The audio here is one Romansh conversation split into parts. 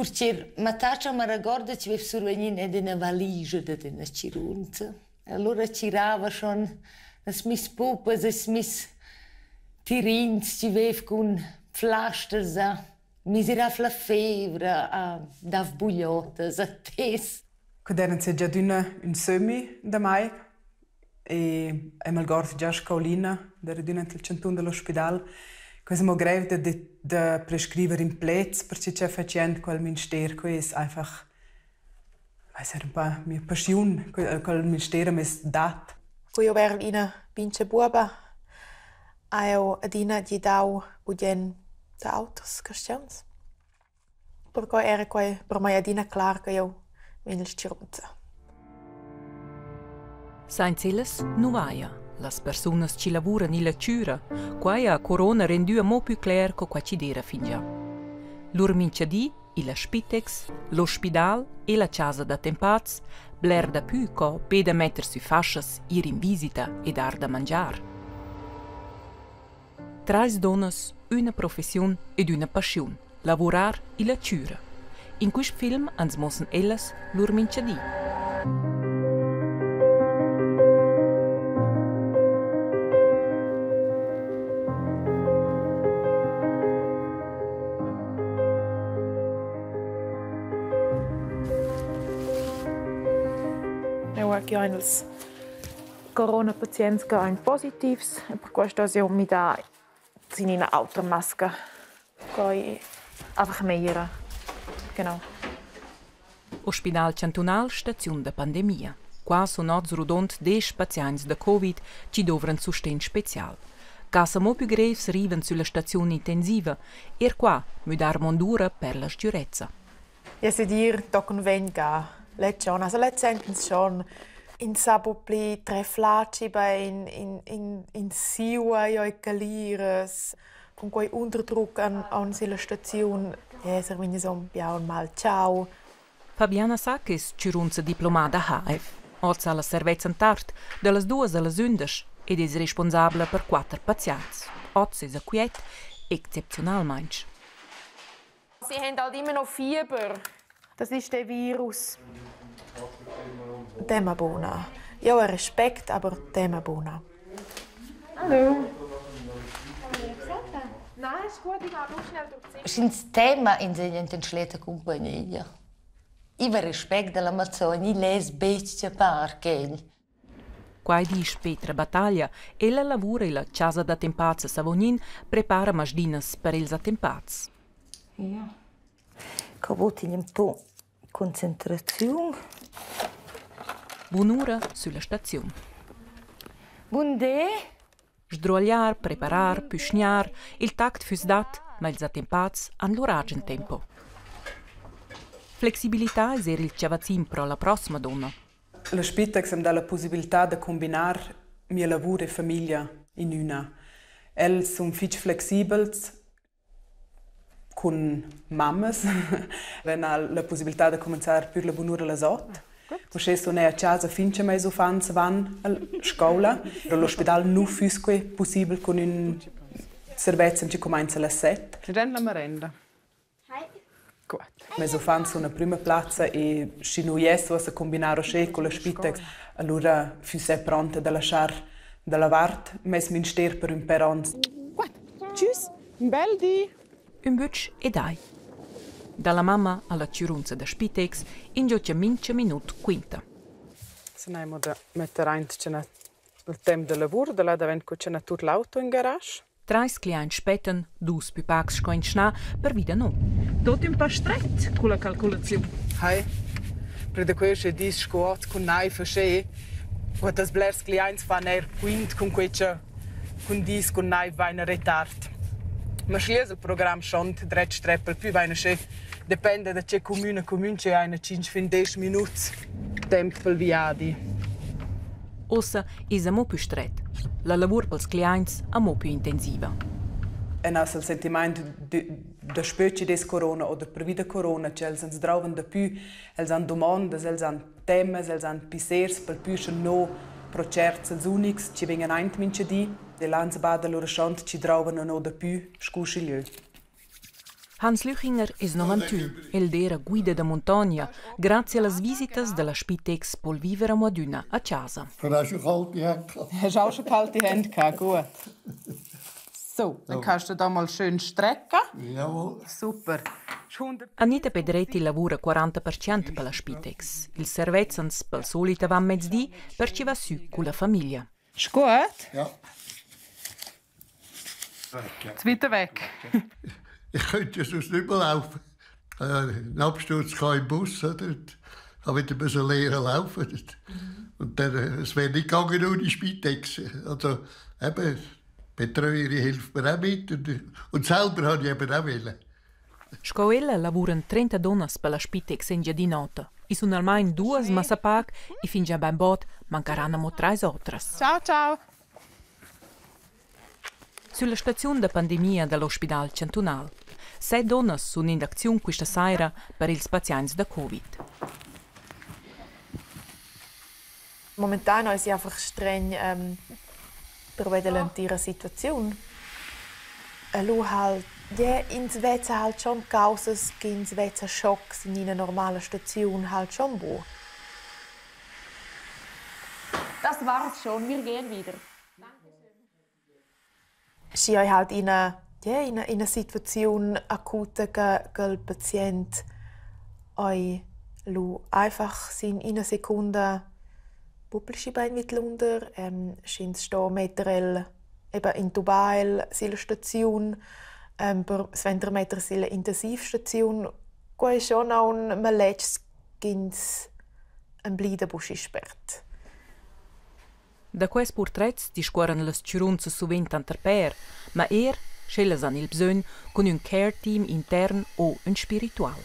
Cur ch'er mattatscha m'arregorda chi vaiv survegni ed üna valigia dad üna chirunza. Allura girava schon las mias puppas e'ls meis tirins chi vaiv cun pflasters a misirav la fevra, a dav bugliottas, a tes. Que d'eiran già adüna ün sömmi da mai e eu m'algord già scoulina d'eir adüna ant il chantun da l'ospidal. Que es amo greiv da da prescriver in pleds perche cha fetsch jent quel minster, que es einfach es eir ün pa mia paschiun, quel minster am es dat. Cu jeu erel ina pintga buoba hai jeu adina gidau bugen da auters carstgauns. Perquei era quei per mei adina clar che jeu vegnel stgirunza. Sainza ellas nu vaja. Las persunas chi lavuran illa chüra, quai ha corona rendü amo pü cler co quai chi d'eira fingià. Lur minchadi illa Spitex, l'ospidal e la chasa d'attempats, bler dapü co be da metter sü faschas, ir in visita e dar da mangiar. Trais dunnas, üna professiun ed üna paschiun, lavurar illa chüra. In quist film ans muossan ellas lur minchadi. Eu ha già ils coronapazients che ein positivs e perquai sto jeu midar sin ina autra masca. Quei einfach meglier. Genau. Ospidal chantunal, staziun da pandemia. Qua sun oz rodund desch paziaints da Covid chi dovran sustegn special. Cas amo pü grevs rivan sülla staziun intensiva. Eir qua müdar mondura per la sgürezza. Ja sedir tochen vegn ga lez schon. Also lez sentins schon. Ins sa buc pli treflaci bein, in, in, in siua ei caliras. Cun quei unterdruck an, aunc silla staziun, ja, ser vegn insomma biaun mal tschau. Fabiana Sac es chirunza diplomada HF. Hoz ha la servezzan tard, da las duos a las ündesch ed es responsabla per quatter paziaints. Hoz esa quiet, excepziunalmaing. Sie haben halt immer noch Fieber. Das ist der Virus. Tema buna. Io ho respect, aber tema buna. Hallo. Sch'ins tema insegna enten schleta cumpagnia. I va respect dall'Amazon, i less betg chapar quel. Quai disch Petra Battaglia. Ella lavura illa chasa d'attempats a Savognin, prepara masdinas per ils attempats. Ja. Co vot in ün po concentraziun. Bunura sülla staziun. Bun di. Sdruagliar, preparar, püschgnar, il tact füss dat, ma ils attempats han lur agen tempo. Flexibilità es eir il chavazzin pro la prossima donna. La Spitex am dà la pussibiltà da cumbinar mia lavur e famiglia in üna. Els sun fich flexibels cun mammas. Ven ha la pussibiltà da cumenzar pür la bunura las ot. Uschè sun eu a chasa fin cha meis uffants van a scoula. Però l'ospidal nu füss que pussibel cun ün servezzan chi cumainza las set. Rend la marenda. Meis uffants sun a prüma plazza e schi nu jess uossa cumbinar uschè culla Spitex, alura füss eu pronta da laschar da la vart meis minster per ün pêr ons. Tschüss, ün bel di! Ün bütsch e dai. Dalla mamma alla tgirunza da Spitex, ingio cha mincha minut quinta. Se n'haimo da metter aint tschena il temp da lavur, da là davent co tschena tut l'auto in garage. Trais cliaints spettan, dus pü pacs sco in schna, pervi da no. Tot ün pa stret culla calculaziun. Hai. Per da quei sche dis sco ot cun naiv uschè, quantas blers cliaints fan eir quint cun quei cha cun dis cun naiv vain a retard. Ma schi es il program schon dretg treppel pü vain uschè dependa da che cumün a cumün che haina tschinch fin desch minuts temp pel viadi. Ussa es amo pü stret. La lavur pels cliaints amo pü intensiva. En has il sentimaint daspö chi'd es corona oder pervi da corona ch'els ans drouvan dapü, els han dumondas, els han temas, els han pissers pel pü scha no pro tscherts els unics chi vegnan aint mincha di e là ans bada lura schont chi drouvan a no dapü scu uschigliö. Hans Lüchinger es 91. El d'eira guida da muntogna. Grazia a las visitas da la Spitex po'l viver amo adüna a chasa. Hast auch schon kalte Hände gehabt? Hast auch schon kalte Hände gehabt? Gut. So, dann kannst du da mal schön strecken. Jawohl. Super. Anita Pedretti lavura 40% per la Spitex. Ils servezzans pel solit avant mezdi per chi va sü culla famiglia. Ist gut? Ja. Zweiter weg. Ich könnte ja sonst nicht mehr laufen. Einen Absturz im Bus, oder? Ich habe wieder müssen lernen laufen. Und dann, es wäre nicht gegangen ohne Spitex. Also, eben, die Betreuerin hilft mir auch mit. Und selber habe ich eben auch wollen. Sco ella lavuran 30 dunnas per la Spitex Engiadin'Ota. I sun almain duas massa pac e fingià bainbod mancaran amo trais otras. Ciao, ciao. Sülla staziun da pandemia da l'ospidal chantunal. Set dunnas sun in acziun quista saira per ils paziaints da Covid. Momentan eisi einfach streng pervia dall'entira situaziun. E lu halt, ja, ins vezza halt schon caussas ch'ins vezza schocs in ina normala staziun halt schon buc. Das war's schon, wir gehen wieder. Schi ei halt ina, ja, ina situaziun acuta che ch'el pazient ei lu einfach sin ina secunda buc pli schi bein vidlunder. Sch'ins sto metter el eben intubar el silla staziun per suenter metter silla intensivstaziun. Quei ei schon aunc maletgs ch'ins emblida buc schi spert. Da quests purtrets discuorran las chürunzas suvent tanter pêr, ma eir, sch'ellas han il bsögn, cun ün care team intern o ün spiritual.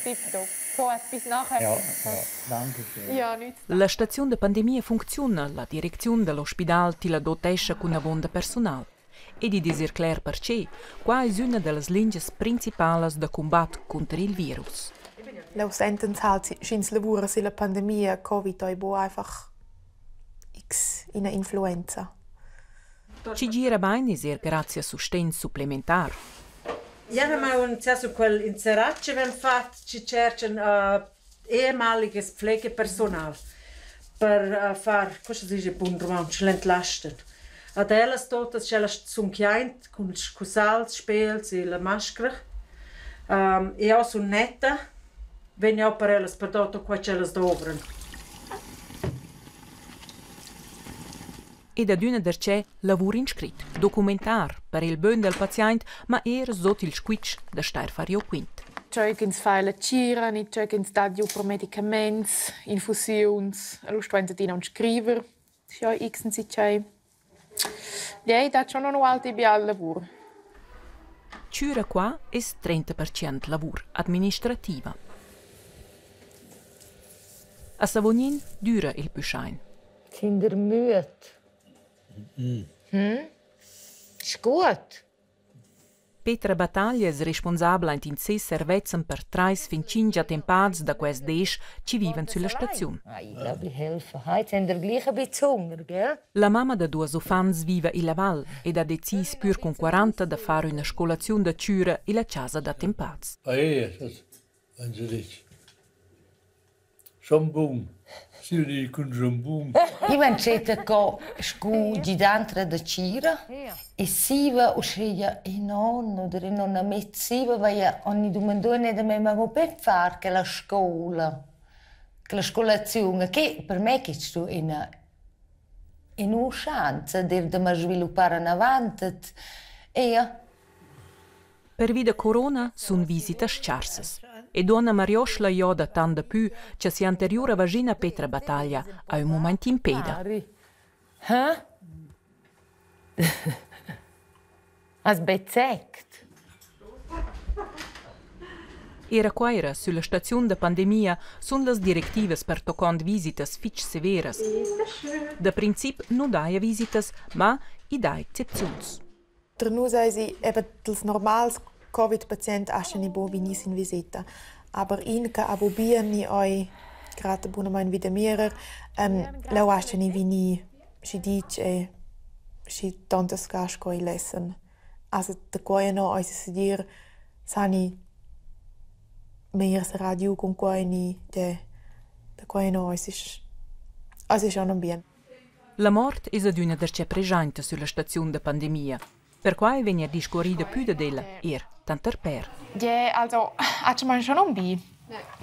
Tipptopp. Gut, bis nachher. Ja, ja, danke schön. Ja, nichts. La staziun da pandemia funcziuna, la direcziun da l'ospidal tilla dotescha cun avonda persunal. Ed id es eir cler perche, qua es üna da las lingias principalas da cumbat cunter il virus. Leu sentens halt, sch'ins lavura silla pandemia Covid ei buc einfach x ina influenza. Chi gira bain es eir grazia a sustegn supplementar. Ja, wir haben zuerst quel inserat che wir fat, ci cercan ehemaliges Pflegepersonal per far, cosa si dice bun romontsch, l'entlasten. Ad ellas totas sch'ellas sun chiaint cun scussals, spels e la mascra. Eu sun netta, vegn eu per ellas per tot quai ch'ellas dovran. Ed adüna darcheu lavur in scrit, documentar per il bön dal paziaint, ma eir sot il squitsch da stair far giò quint. Tgei ch'ins fa ella tgira ni tgei ch'ins dat giu per medicaments, infusiuns, lu stuein adina aunc scriver schi ei x enzatgei. Ei dat schon ualti biala lavur. Chüra qua es 30% lavur administrativa. A Savognin düra il püschain. Sind ihr müde? Hm? Ist gut. Petra Battaglia es responsabla aint in seis servezzan per trais fin tschinch attempats da quels desch chi vivan sülla staziun. Ich glaube, ich helfe. Jetzt haben wir gleich ein bisschen Hunger, gell? La mamma da duos uffants viva illa val ed ha decis pür cun 40 da far üna scolaziun da chüra illa chasa d'attempats. Ah, das, wenn Sie nicht. Schambun. Sì, cun schambun. Io entschetta co scu gidantra da tgira e siva uscheia in on oder in onna mez siva vaia ogni dumandone da me ma vo per far che la scoula, che la scolaziun, che per me che sto ina in chance dir da ma sviluppar anavant et eia. Pervi da corona sun visitas s-charsas. E duonna Marioschla gioda tant dapü cha sia anteriura vaschina Petra Battaglia ha ün mumaint impeda. Hä? Has bezeckt? Eir a Cuaira sülla staziun da pandemia sun las directivas pertoccond visitas fich severas. Da princip nu daja visitas, ma i dà excepziuns. Tra nus eisi eben dils normals Covid-pazients astgan i buca vegnir sin viseta. Aber in che ha buc bien ni ei grad bunamein vida mierer, leu astgan i vegnir schi ditg e schi tontas ga sco ei lessen. Also da quai no ais segir sani meglier serrar giu cun quai ni de da quai no ais ais schon ambient. La mort es adüna darcheu preschainta sülla staziun da pandemia. Perquai vegna discurrida pü dad ella eir tanter pêr. Ja, also atschamaing schon ün bi.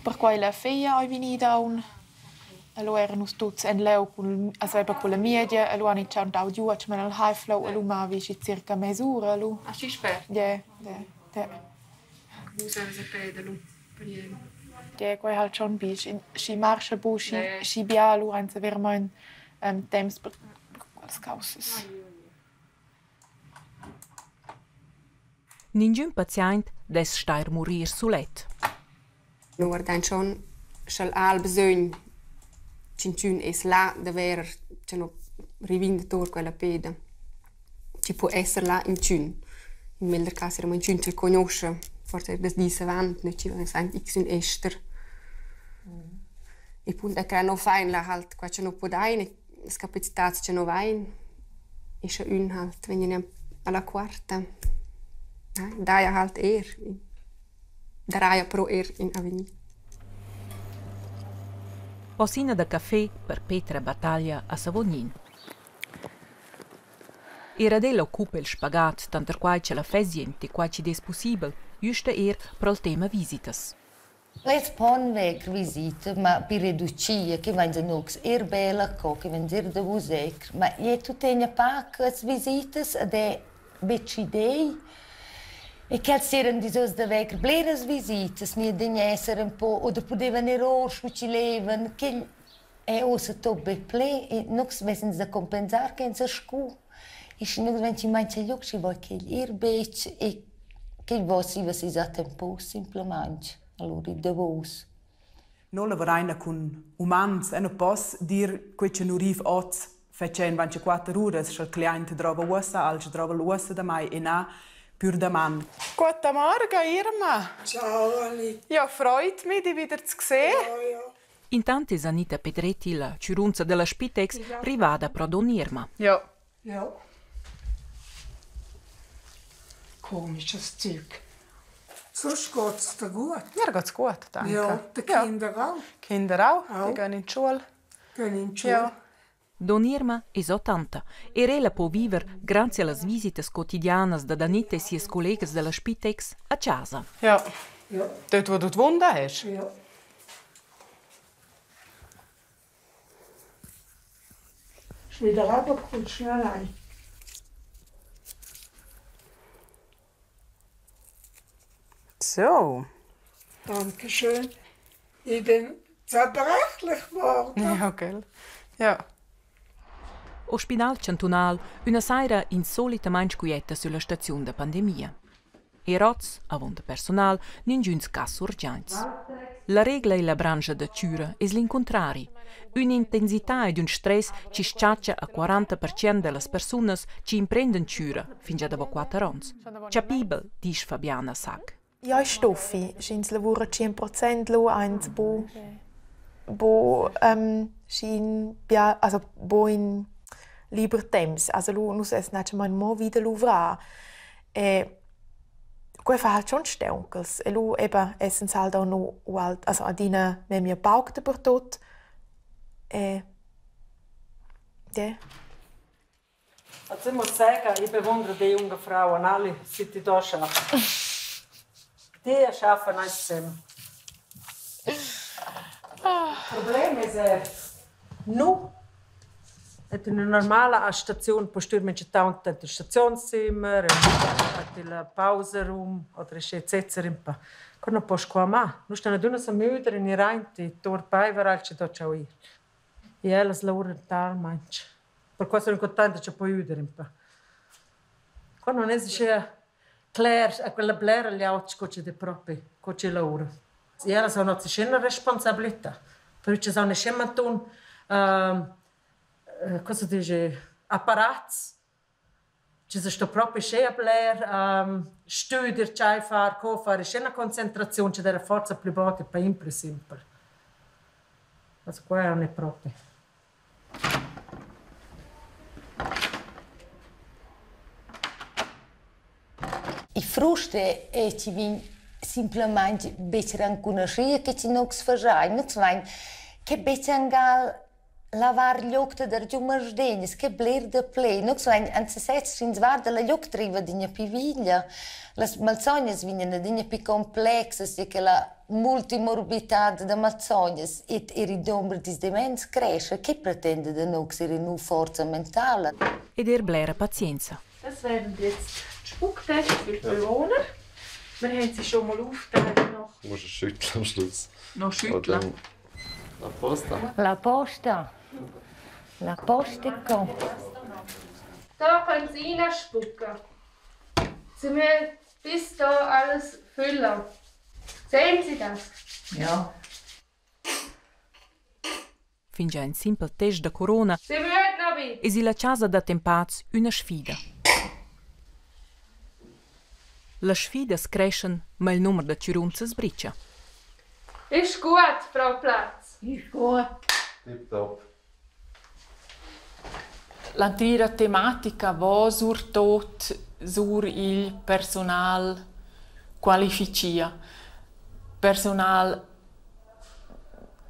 Perquai la figlia ei vegnida aunc. Lu eran nus tuts en leu cun also eben culla media e lu han tschentau giu atschamaing al Highflow e lu mavi schi circa mes'ura lu. Aschi spert? Ja, ja, ja. Vus avais a peda lu per ir. Ja, quei halt schon bi. Schi schi marscha buc schi schi bia, lu ein se veramein temps per quellas caussas. Ningün paziaint dess stair murir sulet. No guardain schon sch'el ha il bsögn ch'inchün es là da verer cha no rivin da tour quella peda. Chi po esser là inchün. In meglder cas era inchün ch'el cugnuoscha, forsa eir das dis avant, ne chi vain saint x ün ester. E punt a no fain là halt qua cha no pudain e las capacitats cha no vain e scha ün halt vegn a la quarta, daja halt eir, daraja però eir in avegnir. Posina da café per Petra Battaglia a Savognin. Eir ad ella occupa il spagat tanter quai cha la fess jent e quai chi'd es pussibel, güsta eir pro'l tema visitas. Lez pon vegnir visita, ma pi reducia, che vain da nus eir bella co, che vain eir davous ecr, ma i è tuttegna pacas visitas ed è betg idei e quels eran disos da vegnir bleras visitas, ni adegna esser ün po oder pudevan ir our scu chi levan, quel è uossa tot be ple e nus vessans da compensar che ins scu. E schi nus vain chi mancha gliuc, schi vo quel ir betg e quel vo siva seis attempo simplamaing alura il davos. No lavuraina cun umans e nu poss dir que cha nu riv hoz fetschan 24 uras, scha'l cliaint drova uossa alch, drova'l uossa damai e na pür daman. Guten Morgen, Irma. Ciao Anita. Ja, freut mich, dich wieder zu sehen. Ja, ja. Intant es Anita Pedretti, la chürunza da la Spitex, rivada pro Don Irma. Ja. Ja. Komisches Zeug. Sonst geht's dir gut. Mir geht's gut, danke. Ja, die Kinder auch. Kinder auch, Auch. die gehen in die Schule. Gehen in die Schule. Ja. Don Irma es 80. Er ella po viver, grazie a las visitas quotidianas dad Anita e sias collegas da la Spitex, a chasa. Ja. Ja. Dort, wo du die Wunde hast? Ja. Ist wieder runtergekommen, schnell allein. So. Dankeschön. Ich bin zerbrechlich geworden. Ja, gell. Ja. Ospidal chantunal, üna saira insolitamaing quieta sülla staziun da pandemia. Eir hoz, avonda persunal, ningüns cas urgiaints. La regla illa branscha da chüra es l'incuntrari. Ün'intensità ed ün stress chi s-chatscha a 40% da las persunas chi imprendan chüra fingià davo quatter ons. Chapibel, disch Fabiana Sac. Ja, è stuffi. Sch'ins lavura 100% lu eins bu bu schin bia also bu in liber temps. Also lu nus essan atgnamain mo vi da luvrar. E quei fa halt schon staunchels. E lu eben essens halt auch noch ual also adina memia pauc dapertut. E ja. Also ich muss sagen, ich bewundere die jungen Frauen alle, seit ich hier arbeite. Die arbeiten eins zusammen. Das Problem ist, nu, in una normale Station puoi tanto il stationszimmer, il Pausenraum oder etc. Qua non puoi qua ma. Nu stanno aduna sa müder in irante, tor paiver al c'è ciao ir. E ellas lavorano talmente. Per questo sono contenta che puoi aiutare un po'. Qua non è Claire, a quella blera gli altri che c'è proprio, che c'è lavoro. E ellas hanno una responsabilità. Perché sono scemantun, cosa dice, apparats. Ci sto proprio schön bler, studier, c'hai far, co fare, c'è una concentrazione, c'è della forza più bassa, più più semplice. Also qua è non proprio. Frust è chi vegn simplamaing betg rancunaschia che chi nocs fagiain. Nocs vain che betg angal lavar gl'oc da giu masdegnas, che bler daplè. Nocs vain an sesez sch'ins guarda la gl'oc driva adina pi viglia. Las malsognas vegnan adina pi complexas e che la multimorbitad da malsognas ed er il dumber dils dements crescha. Che pretenda da nocs er ina forza mentala? Ed er blera pazienza. Das wären jetzt Spucktests für die Bewohner. Wir haben sie schon mal aufgeteilt nach. Du musst es schütteln am Schluss. Noch schütteln. La posta. La posta. La posta co. Da können Sie reinspucken. Sie müssen bis da alles füllen. Sehen Sie das? Ja. Fingià ün simpel test da corona Sie müssen noch ein es illa chasa d'attempats üna sfida. Las sfidas creschan, ma il numer da chirunzas bricha. Ist gut, Frau Platz. Ist gut. Tipptopp. L'antira tematica va surtot sur il personal qualifichia. Personal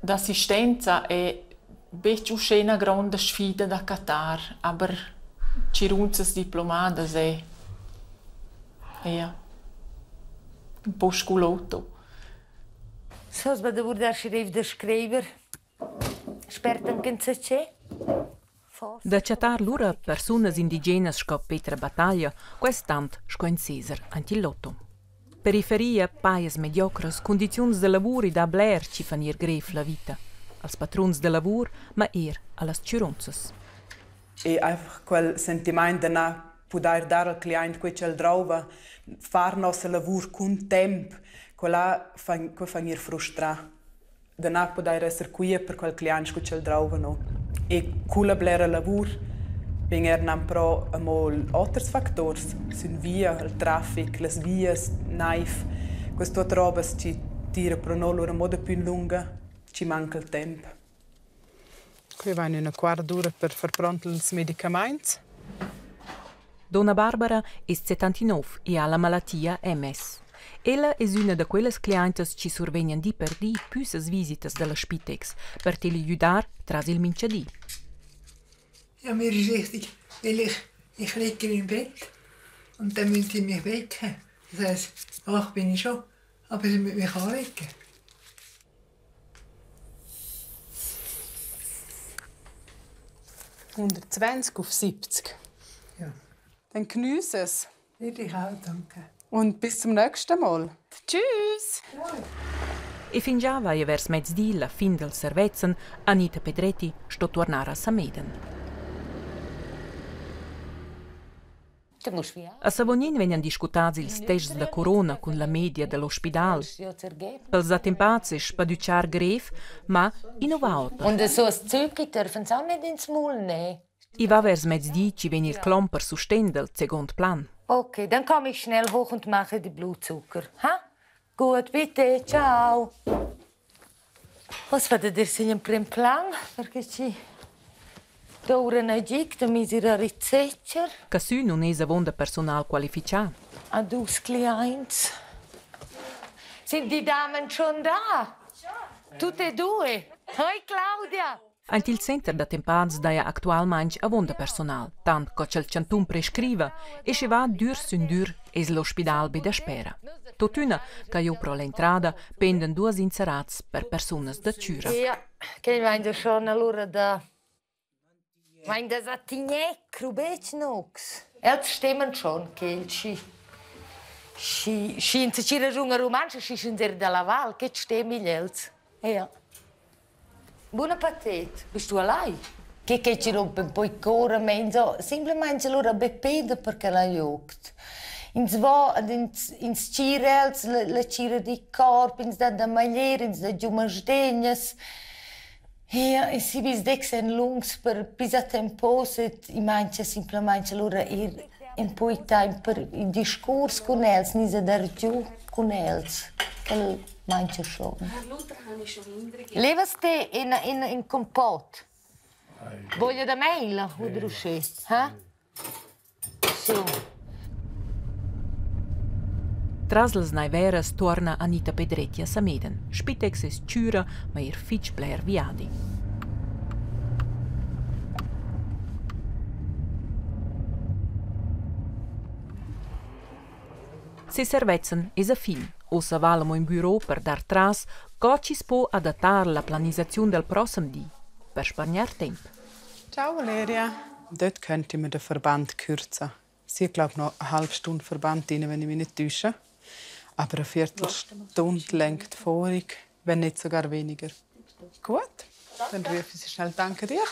d'assistenza è betg uschè ina gronda sfida da cattar, aber tgirunzas diplomadas è eir ün po sculotto. Sos da vurdar schi reiv da scriver. Spert anche insatgè? Da chattar lura persunas indigenas sco Petra Battaglia, quest tant sco in Cesar ant il lotto. Periferia, pajas mediocras, cundiziuns da lavur e da bler chi fan ir grev la vita. Als patruns da lavur, ma eir a las chürunzas. E einfach quel sentimaint da na pudair dar al cliaint quei ch'el drouva, far nossa lavur cun temp, quella fa que fa gnir frustrà. Da na pudair esser quia per quel cliaint scu ch'el drouva no. E culla blera lavur vegn eir nan pro amo oters factors sün via, il trafic, las vias, naiv, quist tuot robas chi tira pro no lura amo dapü in lunga, chi manca il temp. Qui vain üna quart d'ura per far pront ils medicamaints. Donna Barbara es 79 e ha la malattia MS. Ella es üna da quellas cliaintas chi survegnan di per di püssas visitas da la Spitex per tilla güdar tras il minchadi. Ja, mir ist wichtig, weil ich liege im Bett und dann müssen sie mich wecken. Das heisst, wach bin ich schon, aber sie müssen mich anwecken. 120 auf 70. Ja. Dann geniess es. Ich auch, danke. Und bis zum nächsten Mal. Tschüss! E fingià vaja vers mezdi la fin dal servezzan, Anita Pedretti sto tuornar a Samedan. A Savognin vegnan discutats ils tests da corona cun la media da l'ospidal. Pels attempats es spadütschar grev, ma i nu va oter. Und so as Zögli dürfen sie auch nicht ins Maul nehmen. I va vers mezdi chi vegn il clom per sustegn dal seguond plan. Okay, dann komme ich schnell hoch und mache die Blutzucker. Ha? Gut, bitte, ciao. Oz va da dir sin emprem plan, perché ci doura nagig da misirar il zecher. Cassü nun es avonda persunal qualifichà. A dus cliaints. Sind die Damen schon da? Tutte e due. Hoi Claudia! Aint il center d'attempats daja actualmaing avonda personal, tant co cha'l chantun prescriva e schi va dür sün dür es l'ospidal be daspera. Tuottüna, ch'eir pro l'entrada pendan duos inserats per persunas da chüra. Ja, che vain da schon allura da vain da satigner crubetg nox. Els stemman schon che il schi schi schi in schi ragiun rumantscha schi sch'ins er da la val che stemmi els. Ja. Bun appetit. Bist du allein? Che che ci rompe un po' il cuore, ma insomma, semplicemente allora be peda perché l'ha juckt. Ins va ed ins, ins tgira els, la, la tgira di corp, ins dat da maglier, ins dat giu masdegnas. Ja, e si vis decs en lungs per pis a tempos et i mancha simplamaing allura ir ün po temp per il discurs cun els, ni sa dar giu cun els. Quel mancha schon. Levas te in, in, in compot? Voglia da meila oder uschè, ha? So. Tras las naiveras torna Anita Pedretti a Samedan. Spitex es chüra, ma eir fich bler viadi. Ses servezzan es a fin. Uossa vala amo ün büro per dar tras co chi's po adattar la planisaziun dal prossem di per spargnar temp. Ciao Valeria. Dort könnte man den Verband kürzen. Sie glaube noch eine halbe Stunde Verband rein, wenn ich mich nicht täusche. Aber eine Viertelstunde längt vorig, wenn nicht sogar weniger. Gut, dann rufe ich sie schnell. Danke dir.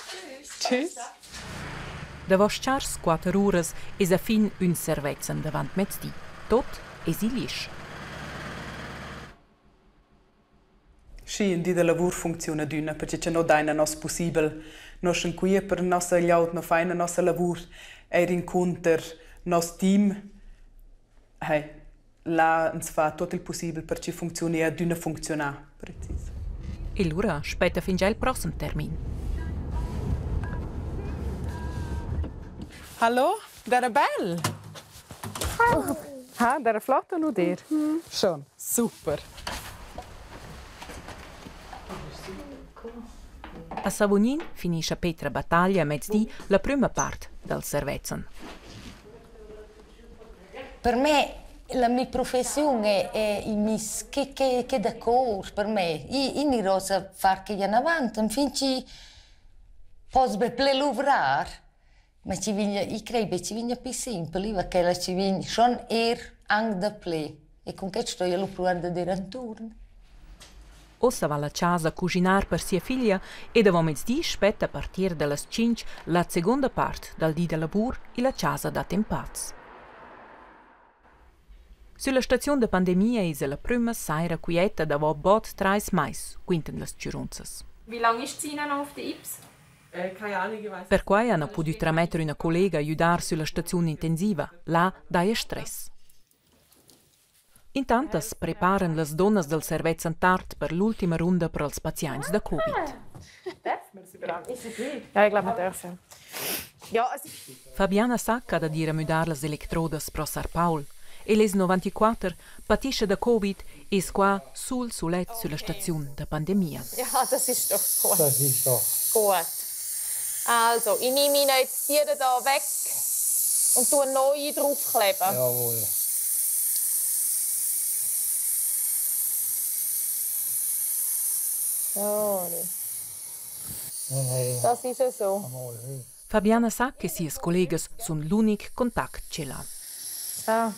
Tschüss. Davo s-chars quatter uras es a fin ün servezzan davantmezdi. Tot es il isch. Schi, ün di da lavur funcziuna adüna, perche cha no daina nos pussibel. No eschan quia per nossa glieud, no faina nossa lavur eir incunter nos team. Hey, là ans fa tuot il pussibel per chi funcziuni e adüna funcziunà, precis. E lura spetta fingià il prossem termin. Hallo, d'eira bel? Ha, d'eira flot o nu dir? Schon, super. A Savognin finischa Petra Battaglia a mezdi la prüma part dal servezzan. Per me la mia professiun è, è il mis che, che, che da cor per me. I, i gnirò a far que anavant, enfin chi poss be ple luvrar. Ma chi vegna, i crei be chi vegna pli simpel, va quella chi vegn schon eir anc daplè. E cun quai sto eu pruvar dad ir anturn. Ussa va la chasa a cuschinar per sia figlia e davomezdi spetta a partir da las tschintg la segunda part dal di da lavur illa chasa d'attempats. Sülla staziun da pandemia esa la prüma saira quieta davo bod trais mais, quintan las tgirunzas. Wie lange ist Sina noch auf der Ips? Perquai hana pudü trametter üna collega a güdar sülla staziun intensiva. Là daja stress. Intant as preparan las dunnas dal servezzan tard per l'ultima runda pro'ls paziaints da covid. Ja, ich glaube, wir dürfen. Ja, es Fabiana Sac ha dad ir a müdar las electrodas pro sar Paul. El es 94, patischa da covid e es qua sul sulet sülla staziun da pandemia. Ja, das ist doch gut. Das ist doch. Gut. Also, ich nehme Ihnen jetzt die da weg und tue neue draufkleben. Jawohl. So. Das ist ja so. Fabiana Sac e sias collegas sun l'unic contact ch'el ha. So.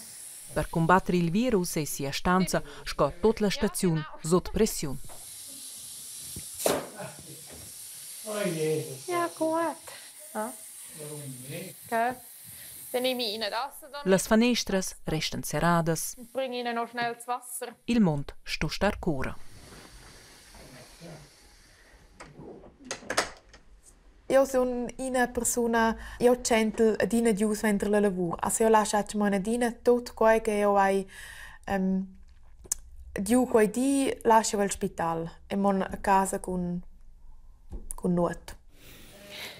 Per cumbatter il virus es sia stanza sco tuot la staziun sot pressiun. Ja, gut. Ja. Gell? Dann nehme ich Ihnen das da Las fanestras restan serradas. und bringe Ihnen noch schnell das Wasser. Il mond sto star cura. Io sun ina persuna, eu tschentel adina giu suenter la lavur. Also eu lasch atgna adina tut quai che eu hai giu quei di lasch jeu el spital e mon a casa cun cun nuot.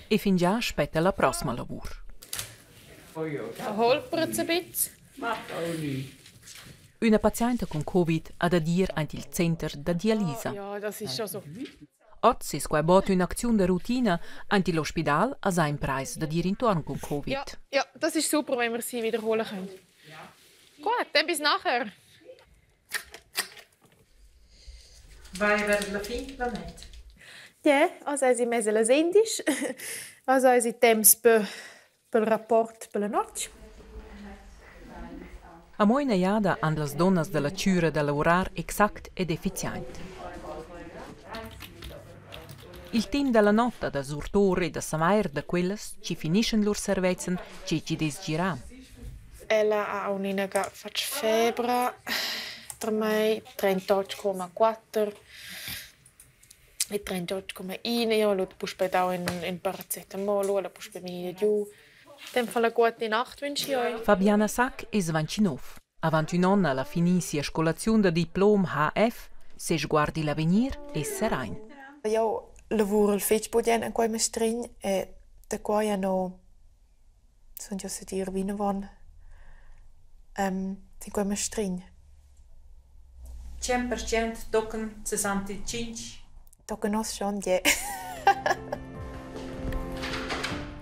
E fingià spetta la prossima lavur. Holpert ein bisschen. Üna paziainta cun covid ha dad ir aint il center da dialisa. Ja, das ist schon so. Oz es quai bod ün'acziun da rutina. Aint il ospidal as ha imprais dad ir intuorn cun covid. Ja, ja, das ist super, wenn wir sie wiederholen können. Gut, dann bis nachher. Vai vers la fin, la net. Ja, also es mez las 11. Also es temps per pel rapport per la notg. Amo üna jada han las dunnas da la chüra da lavurar exact ed effiziaint. Il team da la not ha da surtour e da savair da quellas chi finischan lur servezzan che chi dess girar. Ella ha aunc fatg febra per mei 38,4 e 38,1. Io ho puspei dau in, in paracetamol, ella puspei vegnida giu. Dann fa la gute Nacht wünsche ich euch. Fabiana Sac es 29. Avant ün on ha finì sia scolaziun da diplom HF, ses sguard i'l avegnir es serain. Io lavoro fetg bugen en quei mistregn e da quei ano sun io sedir vinavon sin quei mistregn. 100% tochen 65. Tochen oz schon, je.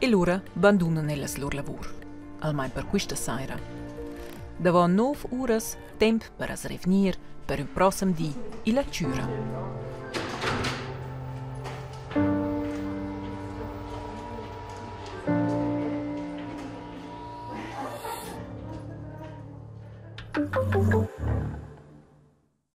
E lura bandunan ellas lur lavur, almain per quista saira. Davo nouv uras temp per as revgnir per ün prossem di illa chüra.